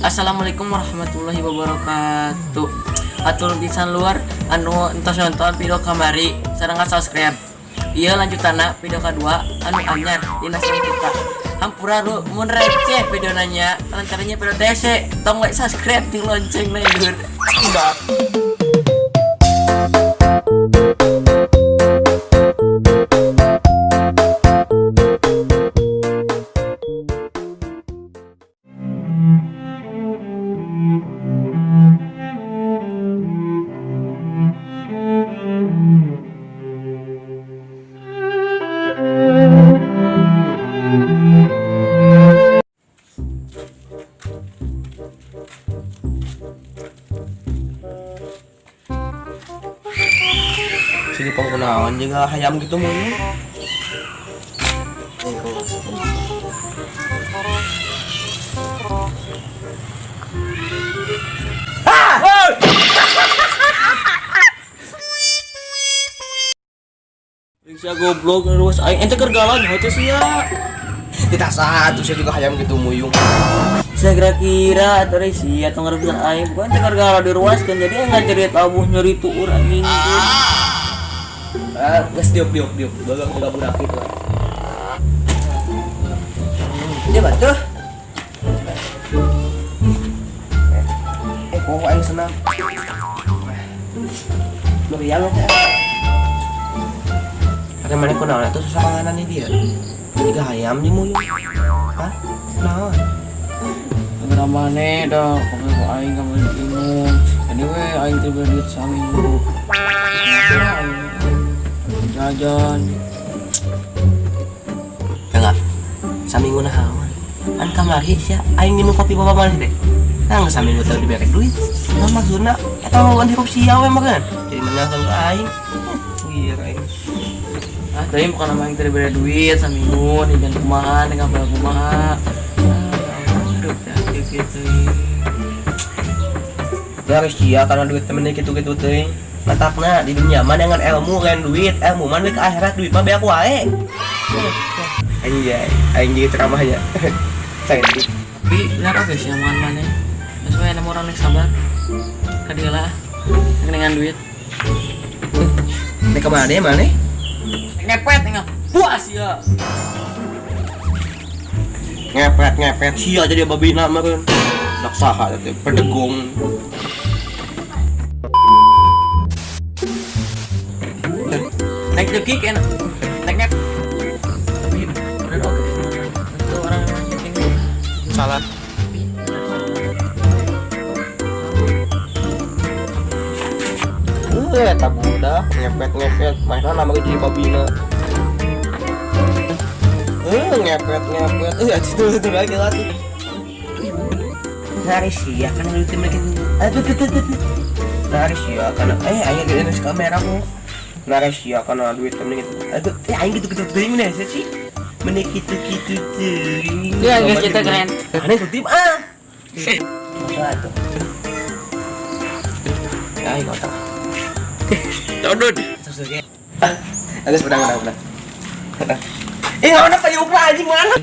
Assalamualaikum warahmatullahi wabarakatuh. Hatur pisan lur anu entos nonton video kamari sareng subscribe. Iya, lanjutanna video kedua anu anyar dina kita. Hampura lu mun receh video nanya lantarannya video TC tong like, subscribe, jeung lonceng na lur. Enggak. Sini pang kunaon jeung hayam gitu mun. Sia goblok, ruas aing ente keur galau nyaho teh sia. Tidak sah tuh saya juga hayam gitu muyung. Saya kira-kira atau sia atau ngarebutan aing bukan teh keur galau di ruas kan, jadi enggak cerit abuh nyeri tuur anjing. Ah, geus diuk diuk diuk. Bagang juga budak gitu. Dia batu. Eh, kok aing senang. Meriang aja. Ada mana kunaon atuh soranganan nih dia? Tiga hayam di muyung. Hah? Naon? Gara maneh dah, kamu ku aing kamu bingung. Jadi we aing teh beli duit saminggu. Aing jajan. Enggak. Saminggu naon? Kan kamari sia aing minum kopi bapak maneh teh. Nah, geus saminggu teh dibere duit. Nah, maksudna eta mah hirup sia we mah kan. Jadi menangkan ke aing. Iya aing. Ah, tadi bukan nama aing teh dibere duit saminggu nih jangan kumaha, nih ngapel kumaha. Ah, ya Allah, hirup teh gitu. Ya harus sia karena duit temennya gitu-gitu teh. Matakna di dunia mah dengan ilmu lain duit, ilmu mah duit ke akhirat, duit mah beak wae. Anjay, aing jadi ceramahnya. Cantik. Tapi benar oke sih omongan maneh. Geus we nemu orang nek sabar. Ka dieu lah. Dengan duit. Nek kemana ya maneh? Ngepet enggak puas ya. Ngepet ngepet sia jadi babina meureun. Dak saha teh pedegong. Naik jeki enak. Naik ngep. Tapi benar oke sih omongan maneh. Itu orang yang penting. Salah. Tapi benar sih. Eh, eta budak ngepet ngepet, mainan nama jadi babina. Eh, ngepet ngepet. Eh, itu lagi lah tuh. Nari sia kan duit mereka. Aduh, tuh, tuh, tuh, tuh. Nari sia kan aing gede nasi kamera ku. Nari sia kan duit temen gitu. Aduh, aing gitu-gitu teuing mah sih. Mending gitu-gitu teuing. Ya, guys, kita keren. Aneh tuh tim ah. Tuh. Ya, aing otak. Dodot. Ah, agak pedang pedang pedang. Eh, mana payung anjing mana?